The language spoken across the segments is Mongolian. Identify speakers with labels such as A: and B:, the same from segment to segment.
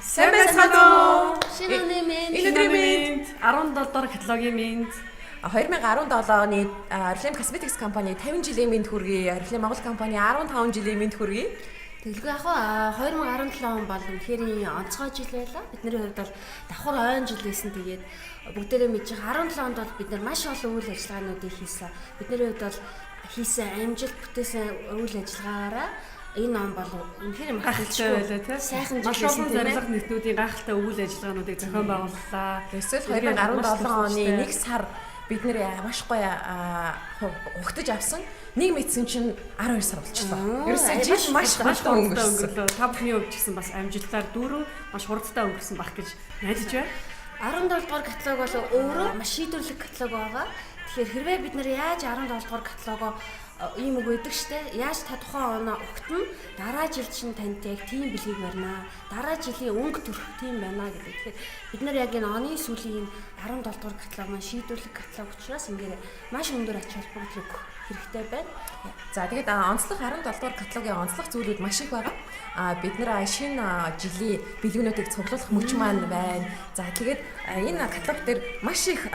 A: Сайн байцгаана уу?
B: Шинэ өдрийн мэнд.
A: Энэ өдрийн мэнд.
C: 17 дугаар каталогийн мэнд.
A: 2017 оны Oriflame Cosmetics компани 50 жилийн мэнд хүргэе. Oriflame Монгол компани 15 жилийн мэнд хүргэе.
B: Тэгэлгүй яг хаа 2017 он бол үнэхээр онцгой жил байлаа. Бидний хувьд бол давхар ойн жил байсан. Тэгээд бүгдээрээ мэдж байгаа 17 онд бол бид нар маш олон үйл ажиллагаануудыг хийсэн. Бидний хувьд бол хийсэн амжилт бүтээсэн үйл ажиллагаагаараа энэ он бол үнэхээр
C: Гайхалтай байлаа тий.
B: Сайхан жил
C: Маш
B: байсан
C: олон
B: тийм ээ.
C: зорилго нийтнүүдийн гайхалтай үйл ажиллагаануудыг зохион байгууллаа.
A: Эсвэл
C: Тэгэхээр маш
A: 2017 оны
C: туршлагатай.
A: 1 сар бид нэр маш гоё угтаж авсан. Нэг мэдсэн чинь 12 сар болчихлоо. Ерөөсөө жил маш
C: маш
A: хурдан
C: хурдтай
A: өнгөрсөн.
C: өнгөрлөө. Та бүхний хувьд ч гэсэн бас амжилтаар дүүрэн маш хурдтай өнгөрсөн байх гэж найдаж байна.
B: 17 дугаар каталог бол өөрөө маш шийдвэрлэх каталог байгаа. Тэгэхээр хэрвээ бид нар яаж 17 дугаар каталогоо ийм үг өгдөг штэ. Яаж та тухайн оноо өгтөн дараа жил чинь танд яг тийм бэлгийг барина. Дараа жилийн өнгө төрх тийм байна гэдэг. Тэгэхээр бид нар яг энэ оны сүүлийн энэ 17 дугаар каталог маань шийдвэрлэх каталог учраас ингээд маш өндөр ач холбогдол өгөх хэрэгтэй байна.
A: За тэгээд онцлог 17 дугаар каталогийн онцлог зүйлүүд маш их байгаа. Бид нар шинэ жилийн бэлгүүнүүдийг цуглуулах мөч маань байна. За тэгээд энэ каталог дээр маш их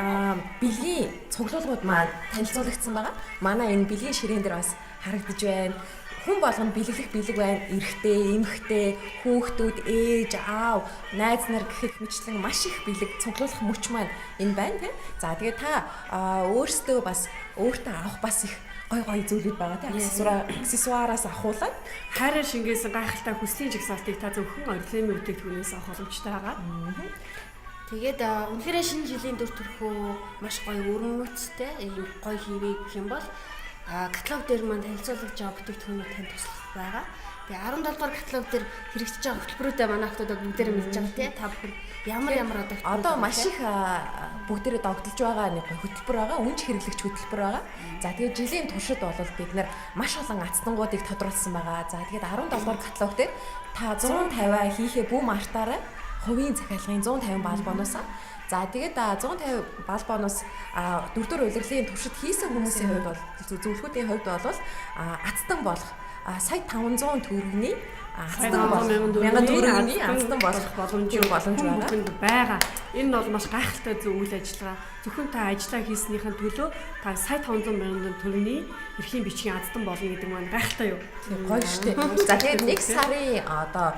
A: бэлгийн цуглуулгууд маань танилцуулагдсан байгаа. Манай энэ бэлгийн ширээн дээр бас харагдаж байна. Хүн болгонд бэлэглэх бэлэг байна. Эрэгтэй, эмэгтэй, хүүхдүүд, ээж, аав, найз нар гэх мэтлэн маш их бэлэг цуглуулах мөч маань энэ байна тийм. За тэгээд та өөрсдөө бас өөртөө авах бас их гой гой зүйлүүд байгаа тийм. Аксессуараас авахуулаад
C: Хайраар шингээсэн гайхалтай хүслийн жагсаалтыг та зөвхөн Oriflame бүтээгдэхүүнээс авах боломжтой байгаа.
B: Тэгээд үнэхээр шинэ жилийн дүр төрхөө маш гоё өрмөцтэй ийм гоё хийвээ гэх юм бол каталог дээр маань танилцуулж байгаа бүтээгдэхүүнүүд танд туслах байгаа. Тэгээ 17 дугаар каталог дээр хэрэгжиж байгаа хөтөлбөрүүдээ манай охтууд бүгдээрээ мэдж байгаа тий. Та бүхэн ямар ямар одоо хөтөлбөрүүд
A: одоо
B: байгаа
A: маш
B: тий?
A: их бүгдээрээ догдолж байгаа нэг гоё хөтөлбөр байгаа. Үнч хэрэглэгч хөтөлбөр байгаа. За тэгээд жилийн туршид бол бид нар маш олон ацтангуудыг тодруулсан байгаа. За тэгээд 17 дугаар каталог дээр та 150 хийхээ бүү мартаарай. Хувийн захиалгын 150 балл бонусаа. За тэгээд 150 балл бонус дөрөвдүгээр улирлын туршид хийсэн хүмүүсийн хувьд бол зөвлөхүүдийн хувьд бол ацтан болох сая 500 төгрөгийн ацтан болох
C: 500
A: 1000 төгрөгийн ацтан болох
C: боломж
A: тийм боломж
C: хүн
A: байгаа.
C: бүхэнд байгаа. Энэ нь бол маш гайхалтай зөв үйл ажиллагаа. Зөвхөн та ажиллаа хийснийхэн төлөө та сая 500 мянган төгрөгийн эрхийн бичгийн аздан болно гэдэг маань гайхалтай юу?
A: Тийм, гоё штэ. За тэгээд нэг сарын одоо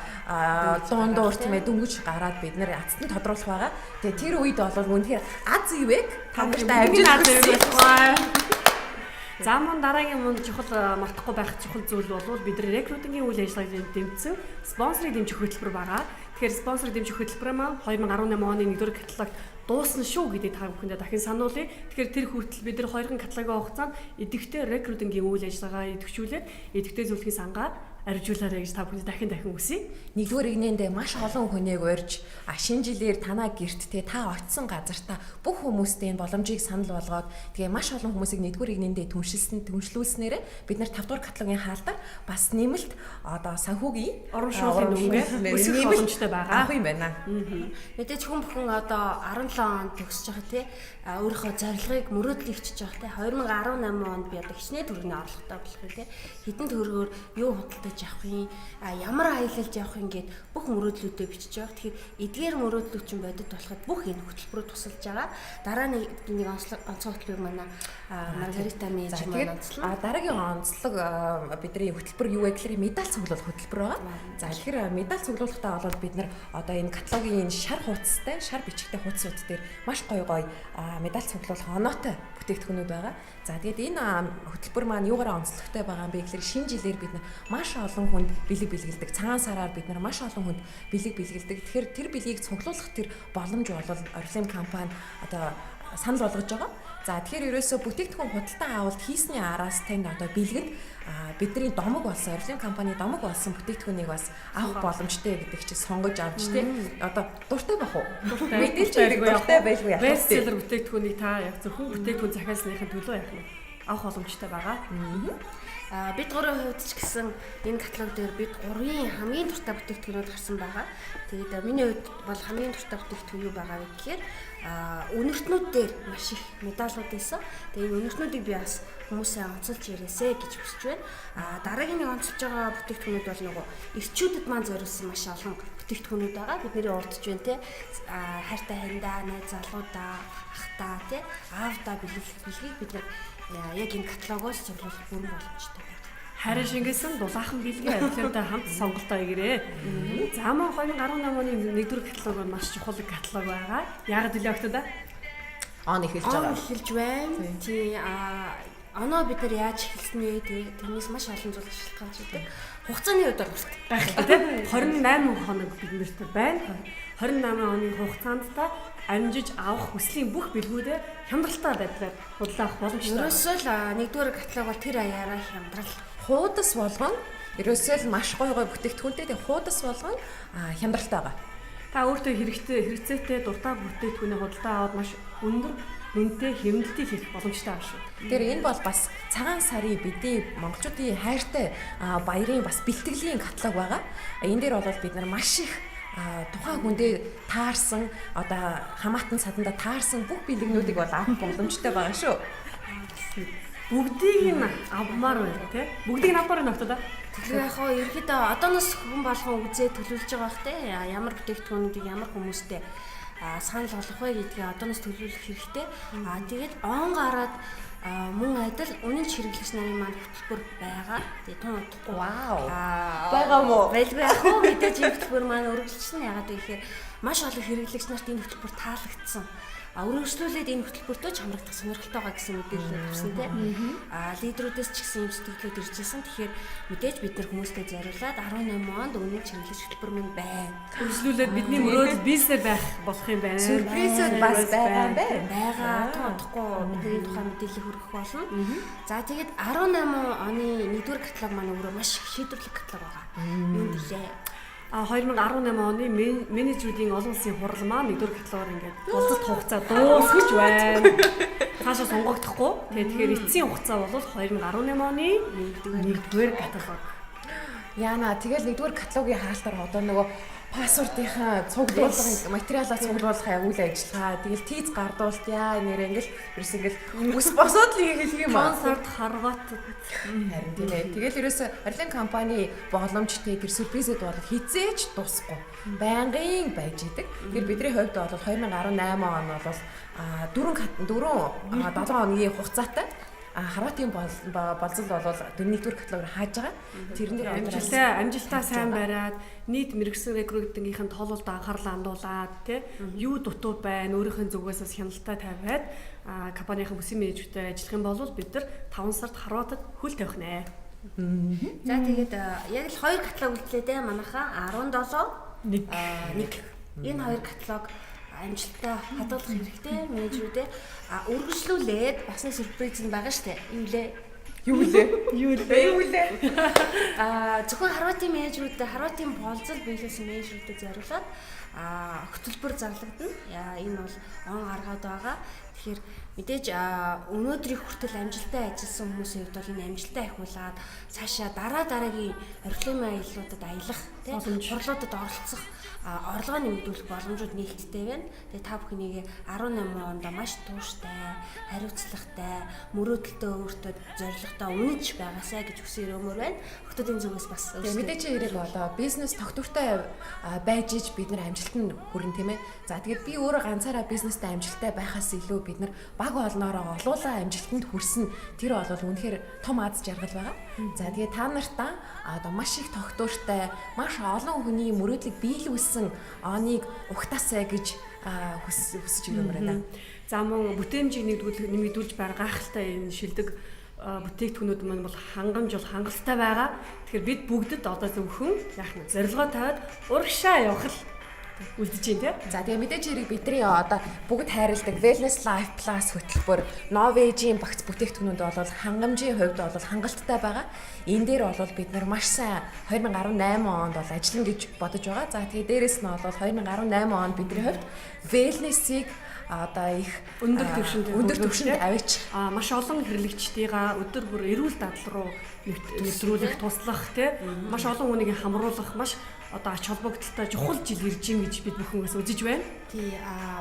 A: дундуур тийм ээ дөнгөж гараад бид нэр ацтан тодруулах байгаа. Тэгээд тэр үед бол үнэхээр аз ивэг та нартай
C: Амжилт
A: амжилт хүсье.
C: болтугай. За мөн дараагийн мөн чухал мартахгүй байх чухал зүйл бол бид нар рекрутингийн үйл ажиллагааг дэмжсэн спонсорыг дэмжих хөтөлбөр байгаа. Тэгэхээр спонсорыг дэмжих хөтөлбөр маань 2018 оны 1-р каталогт дуусна шүү гэдгийг та бүхэндээ дахин сануулъя. Тэгэхээр тэр хүртэл бид нар хоёрхан каталогийн хугацаанд идэвхтэй рекрутингийн үйл ажиллагаа идэвхжүүлээд идэвхтэй зөвлөхийн сангаа арилжуулаарай гэж та бүхэнд дахин дахин хүсье.
A: Нэгдүгээр игнэндээ маш олон хүнийг урьж шинэ жилээр танаа гэрт те та очисон газартаа бүх хүмүүстэй энэ боломжийг санал болгоод тэгээ маш олон хүмүүсийг нэгдүгээр игнэндээ түншлүүлснээрээ бид нар 5 дугаар каталогийн хаалдар бас нэмэлт одоо санхүүгийн
C: Урамшууллын дүнгээ өсөх
A: нэмэлт
C: боломжтой байгаа.
A: авах юм байна.
B: Мэдээж хүн бүхэн одоо 17 онд төгсөж байгаа тий өөрийнхөө зорилгыг мөрөөдлийг хичиж байгаа тий 2018 онд би одоо хичнээн төгрөгийн орлоготой болох юм тий хэдэн төгрөгөөр юу худалдаж авах юм ямар аялалд явах юм гээд бүх мөрөөдлүүдээ бичиж байгаа. Тэгэхээр эдгээр мөрөөдлүүд чинь бодит болоход бүх энэ хөтөлбөрүүд тусалж байгаа. Дараа нь нэг онцлог онцгой хөтөлбөрийг манай Маргарита
A: За
B: менежер маань
A: тэгээд
B: онцлно.
A: дараагийн онцлог бидний хөтөлбөр юу вэ гэхээр медаль цуглуулах хөтөлбөр байгаа. За тэгэхээр медаль цуглуулахдаа бол бид нар одоо энэ каталогийн энэ шар хуудастай, шар бичгтэй хуудасууд дээр маш гоё гоё медаль цуглуулах оноотой бүтээгдэхүүнүүд байгаа. За тэгээд энэ хөтөлбөр маань юугаараа онцлогтой байгаа юм бэ гэхээр шинэ жилээр бид нар маш олон хүнд бэлэг бэлгэлдэг. Цагаан сараар бид нар маш олон хүнд бэлэг бэлгэлдэг. Тэгэхээр тэр бэлгийг цуглуулах тэр боломж бол Oriflame компани одоо санал болгож байгаа. За тэгэхээр ерөөсөө бүтээгдэхүүн худалдан авалт хийсний араас танд одоо бэлгэнд бидний домог болсон Oriflame компани домог болсон бүтээгдэхүүнийг бас авах боломжтой гэдэг чинь сонгож авч тий. Одоо дуртай байх уу? Мэдээж хэрэг дуртай байлгүй яах вэ?
C: Бестселлер бүтээгдэхүүнийг та яг зөвхөн бүтээгдэхүүн захиалсныхын төлөө яах нь авах боломжтой байгаа.
B: Бид гурвын хувьд ч гэсэн энэ каталог дээр бид гурвын хамгийн дуртай бүтээгдэхүүнүүд гарсан байгаа. Тэгээд миний хувьд бол хамгийн дуртай бүтээгдэхүүн юу байгаа вэ гэхээр үнэртнүүд дээр маш их медалууд байсан. Тэгээд энэ үнэртнүүдийг би бас хүмүүсээ онцолж ирээсэ гэж хүсэж байна. Дараагийн нэг онцолж байгаа бүтээгдэхүүнүүд бол нөгөө эрчүүдэд маань зориулсан маш олон бүтээгдэхүүнүүд байгаа. Бидний урдч байна те. Хайртай хандаа, найз залуудаа, ахтаа те, аавдаа бэлэглэх бэлгийг бид нар яг энэ каталогоос цуглуулах бүрэн боломжтой байна.
C: Харин шингээсэн дулаахан бэлгийн Oriflame-тай хамт сонголтоо хийгээрэй. За мөн 2018 оны 1-р каталог нь маш чухал каталог байгаа. Яагаад вэ охтууд?
A: Он эхэлж байгаа.
B: Он эхэлж байна. Тий, оноо бид нар яаж эхэлсэн вэ? Тэрнээс маш олон зүйл шалтгаалж идэг. Хугацааны хувьд бол
C: гайхалтай тийм 28 хоног бид нарт байна. 28 оны хугацаанд та амжиж авах хүслийн бүх бэлгүүдээ хямдралтай байдлаар худалдаа авах боломжтой.
B: Ерөөсөө л нэгдүгээр каталог бол тэр аяараа хямдрал.
A: Хуудас болгон ерөөсөө л маш гоё гоё бүтээгдэхүүнтэй тэг хуудас болгон хямдралтай байгаа.
C: Та өөртөө хэрэгтэй хэрэгцээтэй дуртай бүтээгдэхүүнийг худалдаа аваад маш өндөр үнэтэй хэмнэлтийг хийх боломжтой байгаа шүү.
A: Тэгэхээр энэ бол бас цагаан сарын бидний монголчуудын хайртай баярын бас бэлтгэлийн каталог байгаа. Энэ дээр бол бид нар маш их тухайн хүндээ таарсан одоо хамаатан садандаа таарсан бүх бэлэгнүүдийг бол авах боломжтой байгаа шүү.
C: Бүгдийг нь авмаар байна тий. Бүгдийг нь авмаар байна охтоо.
B: Тэгэхээр яг хоо ерөөдөө одооноос хүн болгон үзээ төлөвлөж байгаа бах тий. Ямар бүтээгдэхүүнүүдийг ямар хүмүүстэй санал болгох вэ гэдгийг одооноос төлөвлөх хэрэгтэй. Тэгээд он гараад мөн адил үнэн ч хэрэглэгч нарын маань хөтөлбөр байгаа. Тэгээ тун удахгүй.
A: Вау. Байгаа мó?
B: Байлгүй яах вэ? Мэдээж энэ хөтөлбөр маань үргэлжилсэн. Ягаад вэ гэхээр маш олон хэрэглэгч нарт энэ хөтөлбөр таалагдсан. Өргөжлүүлээд энэ хөтөлбөртөө ч хамрагдах сонирхолтой байгаа гэсэн мэдээлэл авсан тийм. Лидерүүдээс ч гэсэн юм сэтгэлүүд ирж байсан. Тэгэхээр мэдээж бид нар хүмүүстэй зориулаад 18 онд үнэн хэрэглэгч хөтөлбөр минь байна.
C: Өргөжлүүлээд бидний мөрөөдөл бизнесээр байх болох юм байна.
A: Сюрпризүүд бас байгаа юм байна.
B: Байгаа. Тун удахгүй бидний тухай мэдээлэл хүргэх болно. За тэгээд 18 оны 1-р каталог маань өөрөө маш их шийдвэрлэх каталог байгаа. Юу нэлээ?
C: 2018 оны менежерүүдийн олон улсын хурал маань 1-р каталогоор ингээд болцолт хугацаа дуусгаж байна. Цаашаа сонгогдохгүй. Тэгэхээр эцсийн хугацаа бол 2018 оны 1-р каталог.
A: Яна тэгэл 1-р каталогийн хаалтаар одоо нөгөө пассвортынхаа цуглуулгын материалаа цуглуулах үйл ажиллагаа тэгэл тийз гардуулт яа нэрээ ингээл ерөөс ингээл ус босоод л хэлэх юм
C: аа. Сард Хорватад
A: харин тийм ээ. Тэгэл ерөөс Oriflame компани боломжтой тэр сюрпризүүд бол хизээч дуусахгүй. Байнгын байж идэг. Тэр бидний хувьд бол 2018 он бол 4 4 7 хоногийн хугацаатай Хорватын болзол бол 1-р каталогоор хааж байгаа. Тэрэн дээр
C: амжилтаа сайн бариад нийт мэрэгсэн рекрутингийнхэн тоололд анхаарлаа хандуулад тий юу дутуу байна өөрийнх нь зүгээс бас хяналтаа тавиад компанийн бүсийн менежертэй ажиллах юм бол бид нар 5 сард Хорватад хөл тавих нэ.
B: За тэгээд яг л хоёр каталог үлдлээ дээ манайхаа 17
C: 1
B: 1. Энэ хоёр каталог амжилттай хадгалах хэрэгтэй менежерүүдээ үргэлжлүүлээд бас нэг сюрприз нь байгаа штэ. Юу лээ?
A: Юу лээ?
C: Юу лээ?
A: Юу лээ?
B: Зөвхөн Хорватын менежерүүдэд Хорватын болзол биелүүлсэн менежерүүдэд зориулаад хөтөлбөр зарлагдана. Энэ бол он гаргаад байгаа. Тэгэхээр мэдээж өнөөдрийг хүртэл амжилттай ажилласан хүмүүсийн хувьд бол энэ амжилтаа ахиулаад цаашаа дараа дараагийн Oriflame аяллуудад аялах, тийм хурлуудад оролцох орлогоо нэмэгдүүлэх боломжууд нээлттэй байна. Тэгээ та бүхнийг 18 онд маш тууштай, хариуцлагатай, мөрөөдөлтөө өөртөө зорилготой үнэнч байгаасай гэж хүсэн өрөөмөр байна. Охтуудын зүгээс бас
A: тэгээ мэдээж хэрэг болоо бизнес тогтвортой байж иж бид нар амжилтанд хүрнэ тийм ээ. За тэгээд би өөрөө ганцаараа бизнестэй амжилттай байхаас илүү бид нар баг олноороо олуулаа амжилтанд хүрсэн тэр бол үнэхээр том аз жаргал байгаа. За тэгээд та нартаа одоо маш их тогтвортой, маш олон хүний мөрөөдлийг биелүүлсэн оныг угтаасай гэж хүсэж ирмээр байна.
C: За мөн бүтээмжийг нэмэгдүүлж байгаа гайхалтай энэ шилдэг бүтээгдэхүүнүүд маань бол хангамж бол хангалттай байгаа. Тэгэхээр бид бүгдэд одоо зөвхөн яах нь зорилгоо тавиад урагшаа явах л үлдэж байна тий.
A: За тэгээ мэдээж хэрэг бидний одоо бүгд хайрладаг Wellness Life Plus хөтөлбөр Novage-ийн багц бүтээгдэхүүнүүд бол хангамжийн хувьд бол хангалттай байгаа. Энэ дээр бол бид нар маш сайн 2018 онд бол ажиллана гэж бодож байгаа. За тэгээ дээрэс нь бол 2018 онд бидний хувьд Wellness-ийг Одоо их
C: өндөр түвшинд
A: өндөр түвшинд аваачих.
C: Маш олон хэрэглэгчдийгаа өдөр бүр эрүүл дадал руу нэвтрүүлэх, туслах тий маш олон хүнийг хамруулах маш одоо ач холбогдолтой чухал жил ирж гин гэж бид бүхэн бас үзэж байна.
B: Тий,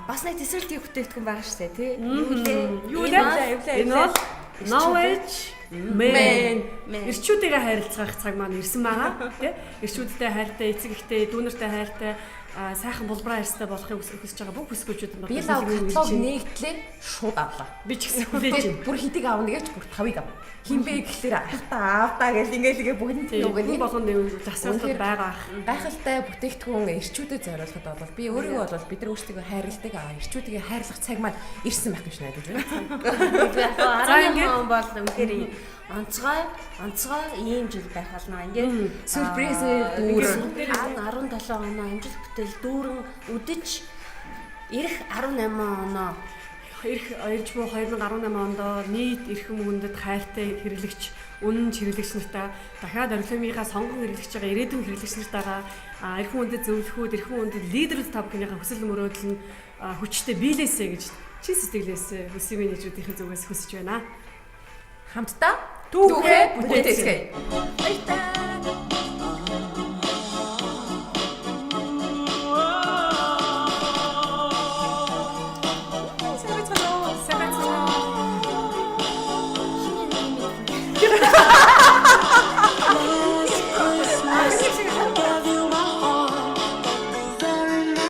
B: бас нэг тесрэлтийн бүтээгдэхүүн байгаа шүү дээ, тий. Юу лээ?
C: Юу лээ? Энэ бол Knowledge Man. Эрчүүдийгээ харилцах цаг маань ирсэн байгаа, тий. Эрчүүдтэй хайртай, эцэг эхтэй, дүүнертэй хайртай, сайхан булбраа арьстай болохыг хүсэж байгаа бүх бүсгүүчүүд нь
A: би лав каталог нэгтлээ шууд авлаа.
C: Би ч гэсэн хүлээж байна.
A: Бүр хэдийг авна гэж бүр 5-ыг ав. Хин бэ гэхлээр ахта аавдаа гэл ингээл ингээ бүгд
C: нь нөгөө нэг болгонд асуултууд байгаа.
A: Гайхалтай бүтээгдэхүүн эрчүүдэд зориулахад бол би өөрийгөө бол бид нар өөрсдийгөө хайрладаг. Эрчүүдийг хайрлах цаг маань ирсэн байх гэж найдаж байна.
B: За ингээд он бол үнэхээр онцгой ийм жил байх болно. Ингээд
A: сюрпризээр дүүрэн
B: 17 оноо амжилт бүтээл дүүрэн үдэж ирэх 18 оноо
C: ирэх ирж буй 2018 онд нийт эрхэм хүндэт хайртай хэрэглэгч, үнэн хэрэглэгч нартаа дахиад Oriflame-ийнхаа сонгон хэрэглэгч байгаа ирээдүйн хэрэглэгч нартаагаа эрхэм хүндэт зөвлөхүүд, эрхэм хүндэт лидерүүд та бүхнийхээ хүсэл мөрөөдөл нь хүчтэй биелээсэй гэж чин сэтгэлээс бүсийн менежүүдийн зүгээс хүсэж байна.
A: Хамтдаа
C: түүхээ
A: бүтээцгээе.
B: Баярлалаа.